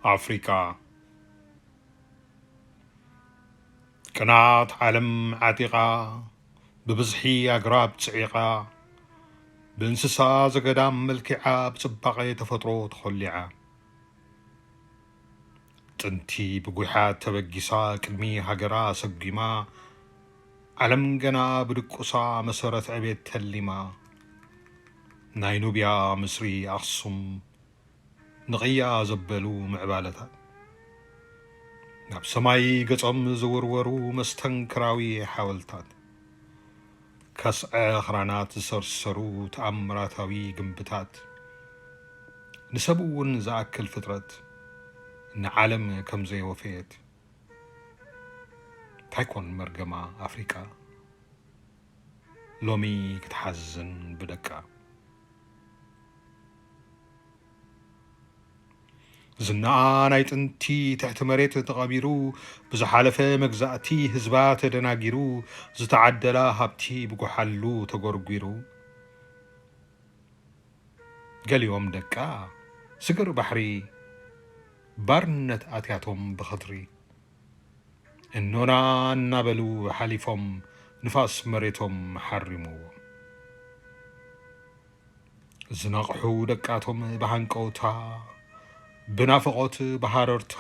ኣፍሪቃ፣ ቅንኣት ዓለም ዓጢቓ፣ ብብዝሒ ኣግራብ ጽዒቓ፣ ብእንስሳ ዘገዳም መልኪዓ፣ ብጽባቐ ተፈጥሮ ተኾሊዓ። ጥንቲ ብጒሓት ተበጊሳ፣ ቅድሚ ሃገራ ሰጒማ፣ ዓለም ገና ብድቁሳ መሰረት ዕቤት ተሊማ። ናይ ኑብያ፣ ምስሪ፣ ኣኽሱም ንቕያ ዘበሉ ምዕባለታት፣ ናብ ሰማይ ገጾም ዝውርወሩ መስተንክራዊ ሓወልታት፣ ከስዐ ኣኽራናት ዝሰርሰሩ ተኣምራታዊ ግንብታት፣ ንሰብ እውን ዝኣክል ፍጥረት ንዓለም ከም ዘየወፈየት፣ እንታይ ኮን መርገማ ኣፍሪቃ? ሎሚ ክትሓዝን ብደቃ። ዝናኣ ናይ ጥንቲ ትሕቲ መሬት ተቐቢሩ፣ ብዝሓለፈ መግዛእቲ ህዝባ ተደናጊሩ፣ ዝተዓደላ ሃብቲ ብጓሓሉ ተጎርጒሩ። ገሊኦም ደቃ ስግር ባሕሪ ባርነት ኣትያቶም ብኸድሪ። እኖና እናበሉ ሓሊፎም ንፋስ መሬቶም ሓሪምዎም። ዝነቕሑ ደቃቶም ብሃንቀውታ፣ ብናፍቖት ብሃረርታ፣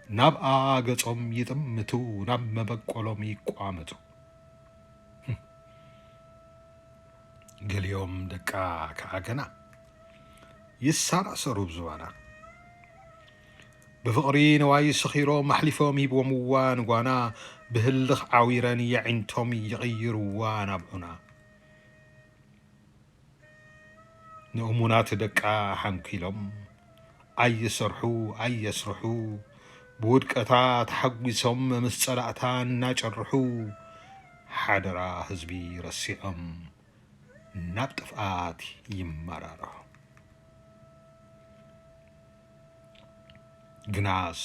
ናብኣ ገጾም ይጥምቱ፣ ናብ መበቆሎም ይቋመቱ። ገሊኦም ደቃ ከኣ ገና ይሳራሰሩ ብዝባና። ብፍቕሪ ንዋይ ሰኺሮም ኣሕሊፎም ሂቦምዋ ንጓና፣ ብህልኽ ዓዊረን የዒንቶም ይቕይርዋ ናብ ዑና። ንእሙናት ደቃ ሓንኪሎም፣ ኣይሰርሑ ኣይየስርሑ፣ ብውድቀታ ተሓጒሶም ምስ ጸላእታ እናጨርሑ፣ ሓደራ ህዝቢ ረሲዖም ናብ ጥፍኣት ይመራርሑ። ግናስ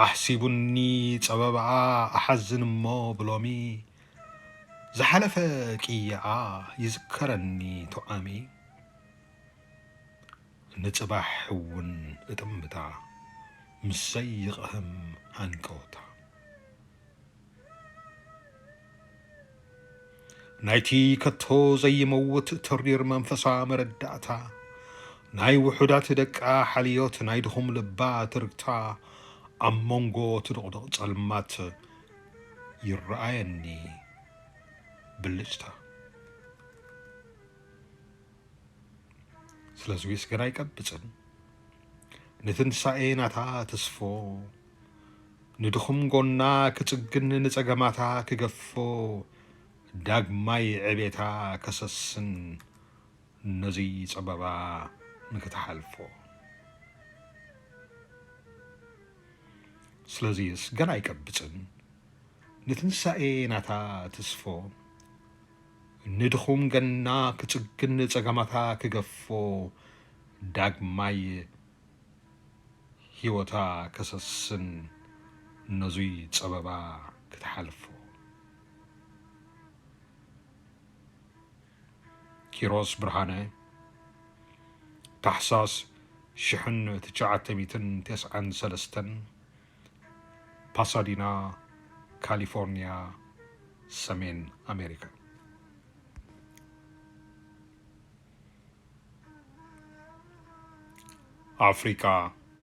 ኣሕሲቡኒ ጸበባኣ፣ ኣሓዝን እሞ ብሎሚ፣ ዝሓለፈ ቅያኣ ይዝከረኒ ቶዓሚ። ንጽባሕ እውን እጥምታ፣ ምስ ዘይቕህም ሃንቀውታ። ናይቲ ከቶ ዘይመውት ተሪር መንፈሳ መረዳእታ፣ ናይ ውሑዳት ደቃ ሓልዮት፣ ናይ ድኹም ልባ ትርግታ፣ ኣብ መንጎ ትድቕድቕ ጸልማት ይረኣየኒ ብልጭታ። ስለዚ ውስገን ኣይቀብጽን ንትንሳኤ ናታ ተስፎ፣ ንድኹም ጎና ክጽግን ንጸገማታ ክገፎ፣ ዳግማይ ዕቤታ ከሰስን ነዙይ ጸበባ ንክትሓልፎ። ስለዚስ ገና ኣይቀብጽን ንትንሳኤ ናታ ተስፎ፣ ንድኹም ገና ክጽግን ጸገማታ ክገፎ፣ ዳግማይ ህይወታ ከሰስን ነዙይ ጸበባ ክትሓልፎ። ኪሮስ ብርሃነ፣ ታሕሳስ ሽሕን ትሽዓተ ሚእትን ተስዓን ሰለስተን፣ ፓሳዲና፣ ካሊፎርኒያ፣ ሰሜን ኣሜሪካ። ኣፍሪቃ፣